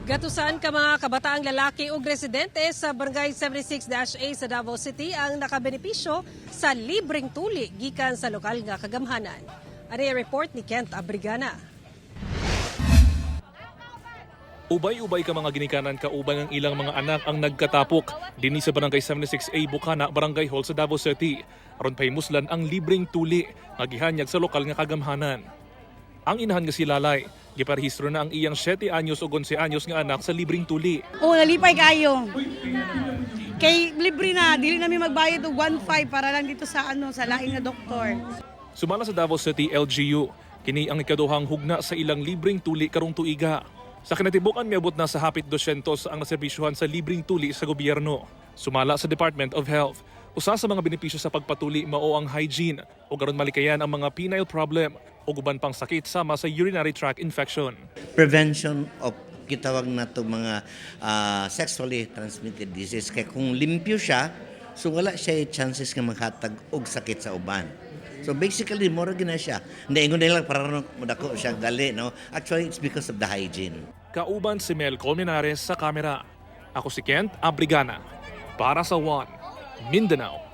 Gatusan ka mga kabataang lalaki ug residente sa Barangay 76-A sa Davao City ang nakabenepisyo sa libreng tuli gikan sa lokal nga kagamhanan. Ani ang report ni Kent Abrigana. Ubay-ubay ka mga ginikanan kauban ang ilang mga anak ang nagkatapok dinhi sa Barangay 76A Bukana, Barangay Hall sa Davao City. Aron pahimuslan ang libreng tuli nga gihanyag sa lokal nga kagamhanan. Ang inahan nga si Lalay, giparehistro na ang iyang 7 anyos ug 11 anyos nga anak sa libreng tuli. Oo, nalipay kayo. Kay libre na, dili namin magbayad og 1.5 para lang dito sa ano sa lain nga doktor. Sumala sa Davao City LGU, kini ang ikaduhang hugna sa ilang libreng tuli karong tuiga. Sa kinatibukan, miabot na sa hapit 200 ang naserbisyuhan sa libreng tuli sa gobyerno. Sumala sa Department of Health, usa sa mga benepisyo sa pagpatuli mao ang hygiene ug aron malikayan ang mga penile problem ug uban pang sakit sama sa urinary tract infection. Prevention of gitawag na to mga sexually transmitted disease, kay kung limpyo siya, so wala siya chances nga maghatag og sakit sa uban. So basically, mura gina siya. Hindi ingon nila para modako siya dali, no? Actually, it's because of the hygiene. Kauban si Mel Colmenares sa kamera. Ako si Kent Abrigana. Para sa One, Mindanao.